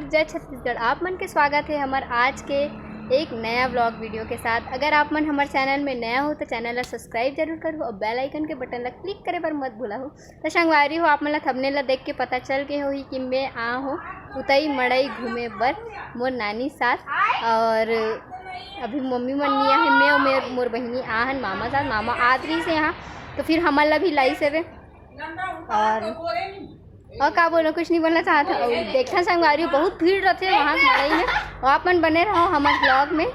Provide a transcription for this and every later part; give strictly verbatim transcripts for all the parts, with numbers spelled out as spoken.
जय छत्तीसगढ़, आप मन के स्वागत हे हमर आज के एक नया vlog video के साथ। अगर आप मन हमर channel में नया हो तो channel ला subscribe जरूर करहू और bell icon के button ला click करे बर मत भूलहू। तो संगवारी हो, आप मन ला thumbnail ला देख के पता चल गे होही कि मैं आ हो उतई मड़ई घूमे बर मोर नानी साथ। और अभी मम्मी मन नी आहे, मैं और मेर, मोर बहिनी आ हन मामा साथ। मामा आत रहिस हे यहाँ, तो फिर हमन ला भी लाइस हवे। और, और का बोलो, कुछ नहीं बोलना चाहत हव। और देखथन संगवारी, बहुत भीड़ रथे वहाँ मड़ई में। और आप मन बने रहो हमर vlog में। और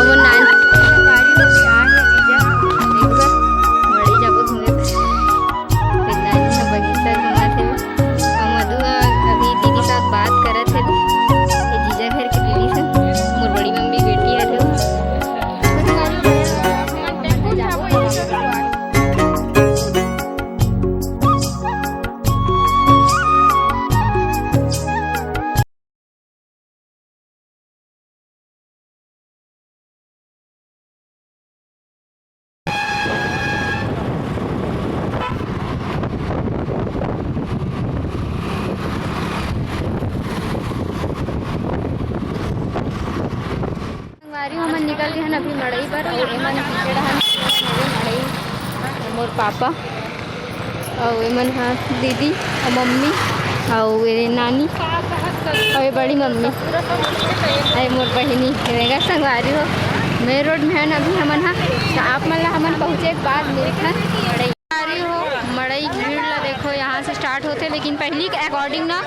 वो नानी संगवारी लोग भी आ गए, जीजा, एक बार मड़ई जाबो घूमे। फिर नानी सब बगीचा घुमाथे। और मधु अभी दीदी साथ बात करत हे। ये जीजा घर के दीदी से, मोर बड़ी मम्मी बेटी आथे। संगवारी, हमन निकल गे हन अभी मड़ई बर, अउ एमन पीछे डहन मड़ई, मोर पापा, अउ एमन ह दीदी, अउ मम्मी, अउ ए नानी, अउ ए बड़ी मम्मी, अउ ए मोर बहिनी। रेंगा संगवारी हो, main road में हन अभी हमन ह। त आप मन ला हमन पहुँचे के बाद मिलथन मड़ई। अरे हो, मड़ई भीड़ ला देखो, यहाँ से start होथे, लेकिन पहली के according ना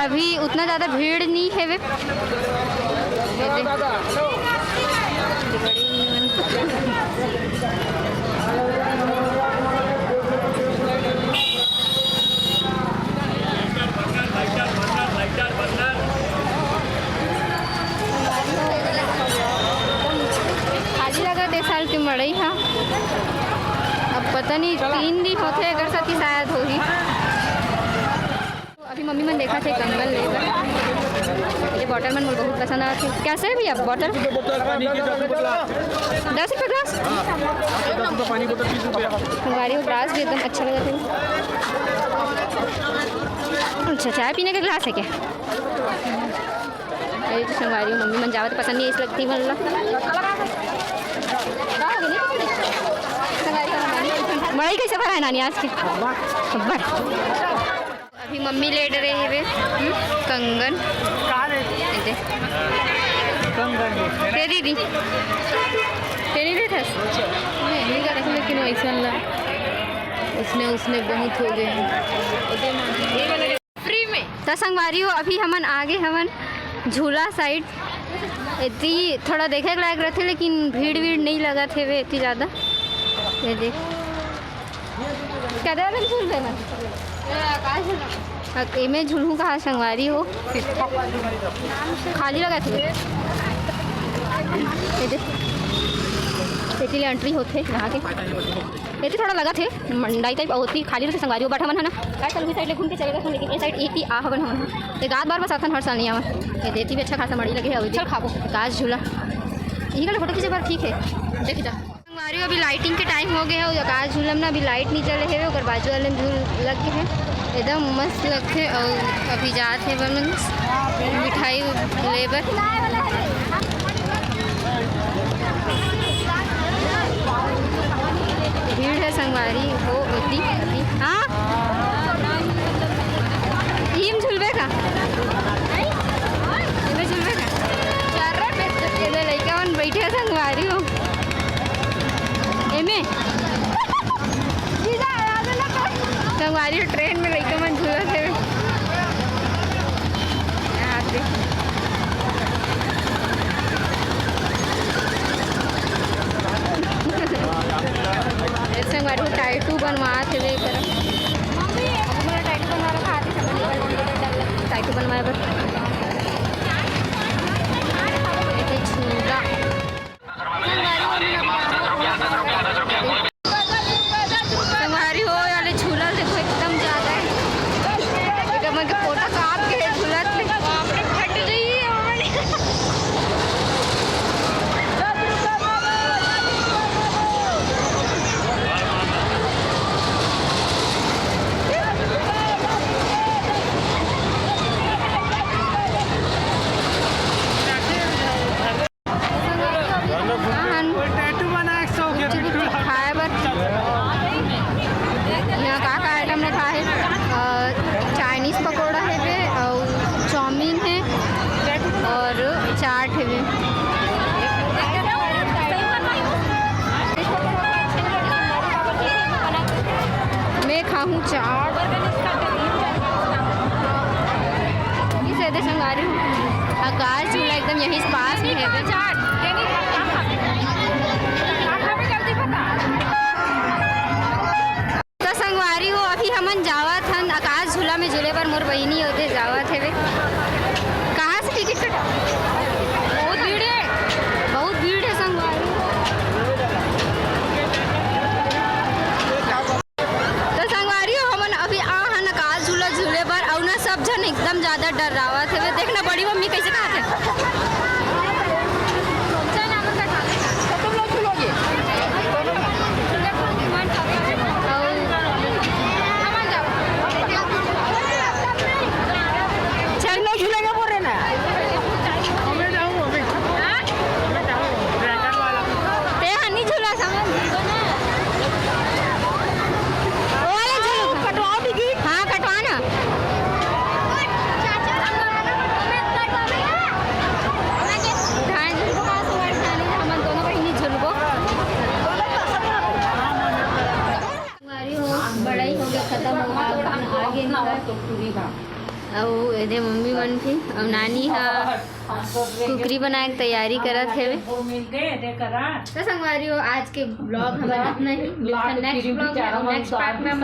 अभी उतना ज़्यादा भीड़ नहीं है वे। ये दे-, खाली लगा दे साल के मड़ई हा। अब पता नहीं, तीन दिन होथे, एकर सेती शायद होही। अभी मम्मी मन देखत हे कंगन ले बर। ये bottle मन मोला बहुत पसंद आथे। कैसे है भैया bottle? दस रुपये glass? संगवारी हो, glass भी एकदम अच्छा लगत हे। अच्छा, चाय पीने का glass है क्या? अरे तो संगवारी हो, मम्मी मन जावत पसंद नहीं, इस लगती मन ला। मड़ई कैसे भरा है नानी आज के? अब्बड़। अभी मम्मी ले डरे हेवे, हम्म, कंगन। ये दे। कंगन। दे दीदी। तेरी दे थस? नहीं, नहीं करत, लेकिन वैसन ला। उसने, उसने बहुत हो गए हैं। Free में। त संगवारी हो, अभी हमन आगे हवन झूला side। एती थोड़ा देखे के लायक रहथे, लेकिन भीड़ वीड़ नहीं लगत हेवे एती ज़्यादा। ये देख, कदे दिन झूल देना। अब एमे झूलहूँ कहा संगवारी हो, खाली लगत हे। ये देख, एती ले entry होथे यहाँ के। एती थोड़ा लगत हे मंडाई type, अउ ओती खाली रथे संगवारी हो, but हमन ह ना, काय चल, उही side ले घूम के चले जाथन, लेकिन ए side एती आ हवन हमन ह। ते गात बार बस आथन, हर साल नहीं आवन। ये देती भी अच्छा खासा मड़ी लगे हे, अउ चल खाबो, आकाश झूला। इही का photo खींचे बर ठीक हे, देखी जा। संगवारी हो, अभी lighting के time हो गए हे, अउ आकाश झूला में ना अभी light नहीं जले हे, ओकर बाजू वाले में झूल लग गए हे, एकदम मस्त लगथे। अउ अभी जात हे बन मिठाई ले बर। भीड़ है संगवारी हो ओती। हाँ, इम झुलबे का? इमे झुलबे का? ये दे लइका मन बैठे हैं संगवारी हो। एमे संगवारी हो, train में लइका मन झूलत हे। यहाँ पे। ए संगवारी हो, tattoo बनवात हे एकर। मम्मी, अभी मोला tattoo बनवा रखा आती समझ। Tattoo बनवाए बर। ये झूला। संगवारी हो, याले झूला देखो, एकदम ज्यादा है। एकदम के पोटा कांप के है झूला से। बाप रे, फट गई है हमारी। हूँ चाट। इसे दे संगवारी हूँ। आकाश झूला एकदम यहीं पास में है। तो संगवारी हो, अभी हमन जावत हन आकाश झूला में झूले बर। मोर बहिनी होते जावत हेवे। कहाँ से टिकट कटा? बहुत भीड़ है, बहुत भीड़ है संगवारी। तो संगवारी हो, हमन अभी आ हन आकाश झूला झूले बर, अउ ना सब झन एकदम ज्यादा डर्रावत हेवे। देखना बड़ी मम्मी कैसे कहत हे। चल, लोग झूलेंगे बोल रहे ना। ते हनी झूला समझ। वो वाला झूला। कटवाओ दीदी। हाँ, कटवा ना। धान झूलबो का सवारी जाने, हमन दोनों बहिनी झूलबो। संगवारी हो, बड़ाई हो गया, खत्म हो गया, अपन आ गए घर। अउ एदे मम्मी मन भी, अउ नानी हा कुकरी बनाए के तैयारी करत हेवे। तो संगवारी हो, आज के ब्लॉग हमारा इतना ही। मिलता है नेक्स्ट ब्लॉग में, नेक्स्ट पार्ट में हम